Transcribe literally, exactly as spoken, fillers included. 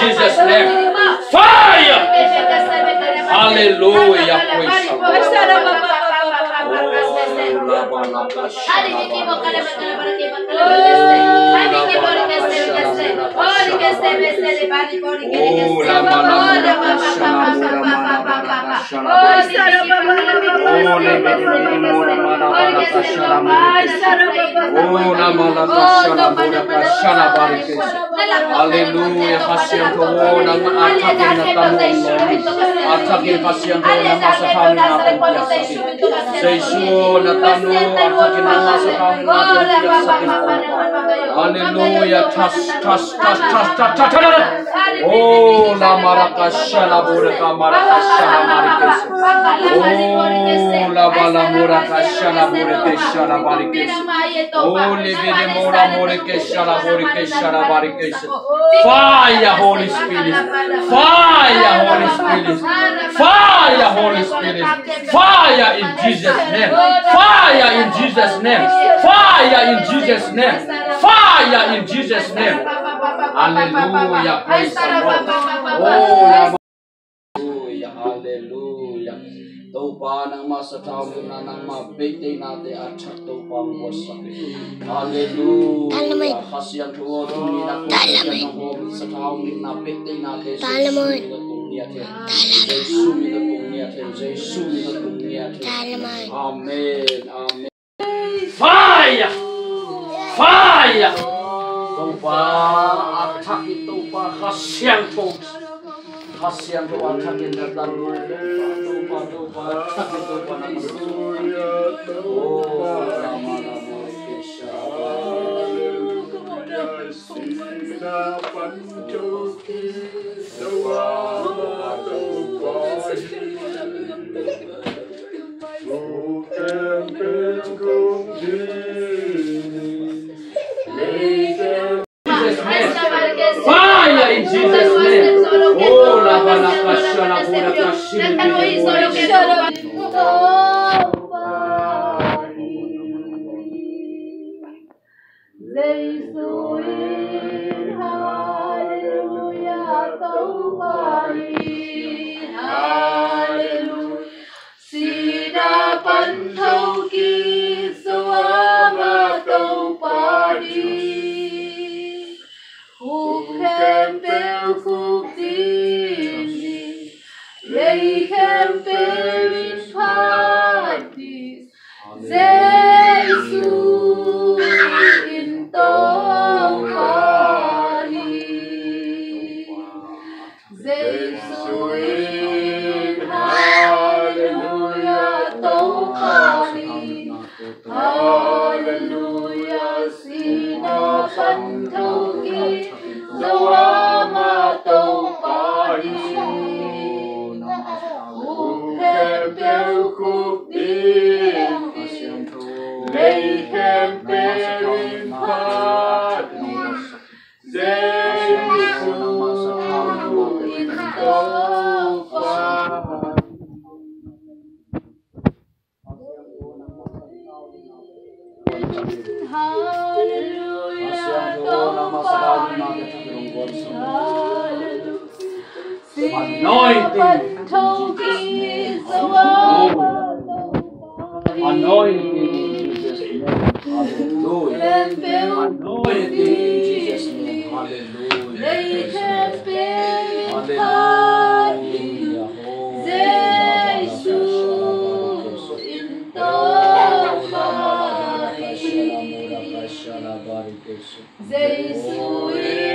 Jesus' name. Fire! Hallelujah. Praise the Lord. Hallelujah. Kha Siangtho aw, nangmah a thakin na tanu aw. A thakin Kha Siangtho nangmah sathau nihna tawh piaksak in. Jesu na tanu a thakin nangmah sathau nihna tawh piaksak in. Hallelujah. Touch, touch, touch. Oh, la maraka shala buraka maraka shala marikes. Oh, la bala muraka shala buraka shala marikes. Oh, le bele mora moreke shala bureke shala marikes. Fire, Holy Spirit. Fire, Holy Spirit. Fire, Holy Spirit. Fire in Jesus' name. Fire in Jesus' name. Fire in Jesus' name. Fire in Jesus' name. Hallelujah. Praise the Lord. Oh, Hallelujah, hallelujah. Topa nangmah sathau nihna, nangmah pehteihnate a thak Topa hong guansak hi. Hallelujah. Kha Siangtho aw, tuni na kong Pasian nong hawm sathau nihna pehtteihnate Jesu min tawh kong ngiat hi. Jesu min tawh kong ngiat hi. Jesu min tawh kong ngiat hi. Amen, amen. Fire! Fire! Topa a thak hi, Topa Kha Siangtho. Kha Siangtho a thakin na tanu aw. Topa, Topa a thak hi, Topa na tanu aw. Oh, Rama, Rama, Kesha. Fire in Jesus' name. Oh, la ba la ka sha la bo la ka shi. Jesu in, hallelujah, Topa in, hallelujah. Sihna pan thokik zo a, amah Topa hi. Khuk khempeuh khuk ding hi. Lei khempeuh in phat ding Jesu in Topa hi. Jesu in, hallelujah, Topa hi. Hallelujah, sihna pan thokik zo a, amah Topa hi. Khuk khempeuh khuk ding hi. Lei khempeuh in phat ding Jesu in Topa. Hallelujah, Topa in, hallelujah. Anointing. Anointing in Jesus' name. Hallelujah. Anointing in Jesus' name. Hallelujah. Hallelujah.